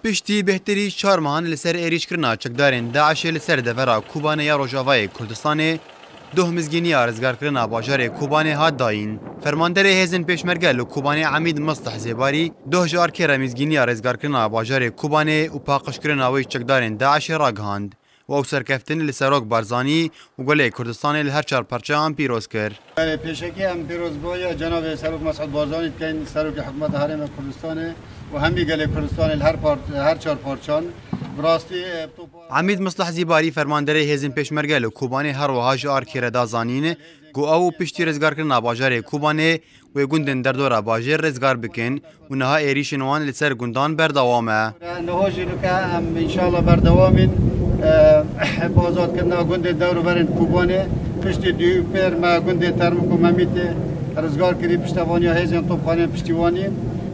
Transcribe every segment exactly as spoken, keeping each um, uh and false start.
Piştî bêhtirî çar mehan li ser êrîşkirina çekdarên DAIŞê li ser devera Kobanê ya Rojavayê Kurdistanê, doh mizgîniya rizgarkirina bajarê Kobanê hat dayîn. Fermanderê hêzên pêşmerge li Kobanê Emîd Mistih Zêbarî doh ji arkêra mizgîniya rizgarkirina bajarê Kobanê û paqijkirina wê ji çekdarên DAIŞê ragihand. Û ew serkeftin li Serok Barzanî û gelê Kurdistanê li her çar parçeyan pîroz kir. Belê, pêşekî em pîrozbûya cenabê Serok Mesûd Barzanî dikeyn, Serokê Hikûmeta Herêma Kurdistanê û hemî gelê Kurdistanê li her par-, her çar parçan. Bi rastî, e, topa Emîd Mislih Zîbarî, fermanderê hêzên pêşmerge li Kobanê, her wiha ji arkêre da zanîn ku ew piştî rizgarkirina bajarê Kobanê wê gundên derdora bajêr rizgar bikin û niha êrîşên wan li ser gundan berdewam e. Niha jî nuke em înşallah berdewam in, e, bi azadkirina gundên dewroberên Kobanê, piştî dû pêr me gundên Termûk û Memîtê rizgar kirî, piştevaniya hêzên topxaneyên piştîwanî.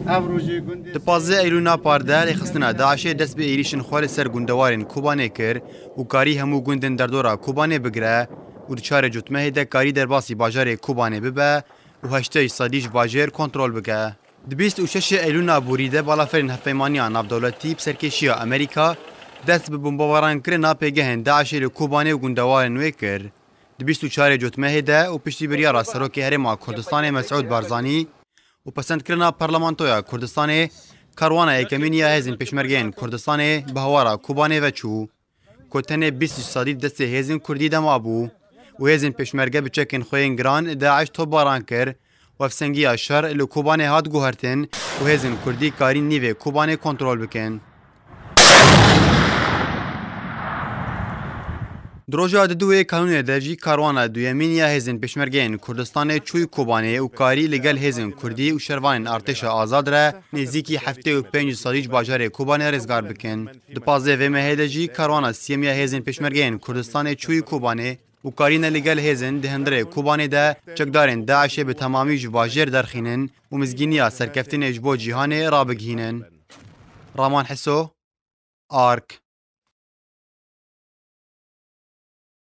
Ev rojî gundê Di pazdeh Eylûna parde rêxistina DAIŞê dest bi êrîşên xwe li ser gundewarên Kobanê kir û karî hemû gundên derdora Kobanê bigire û di çarê cotmehê de karî derbasî bajarê Kobanê bibe û heştê ji sedî ji bajêr kontrol bike. Di bîst û şeş Eylûna borî de balafirên hevpeymaniya navdewletî bi serkêşiya Amerîka dest bi bombebaran kirina pêgehên DAIŞê li Kobanê û gundewarên wê kir. Di bîst û çarê cotmehê de û piştî biryara Serokê Herêma Kurdistanê Mesûd Barzanî û pesendkirina Parlamentoya Kurdistanê, karwana yekemîn ya hêzên pêşmergeyên Kurdistanê bi hawara Kobanê veçû. Ku tenê bîst ji sedî destê hêzên Kurdî de mabû û hêzên pêşmerge bi çekên xwe yên giran DAIŞ topbaran kir û hevsengiya şer li Kobanê hat guhertin û hêzên Kurdî karîn nîvê Kobanê kontrol bikin. Di roja didûyê kanûnê de jî karwana duyemîn ya hêzên pêşmergeyên Kurdistanê çûyî Kobanê û karî li gel hêzên Kurdî û şervanên Artêşa Azad re nêzîkî heftê û pênc sedî ji bajarê Kobanê rizgar bikin. Di pazdeh vê mehê de jî karwana siyem ya hêzên pêşmergeyên Kurdistanê çûyî Kobanê û karîne li gel hêzên di hundirê Kobanê de çekdarên DAIŞê bi temamî ji bajêr derxînin û mizgîniya serkeftinê ji bo cîhanê rabigihînin. Raman Heso, Ark.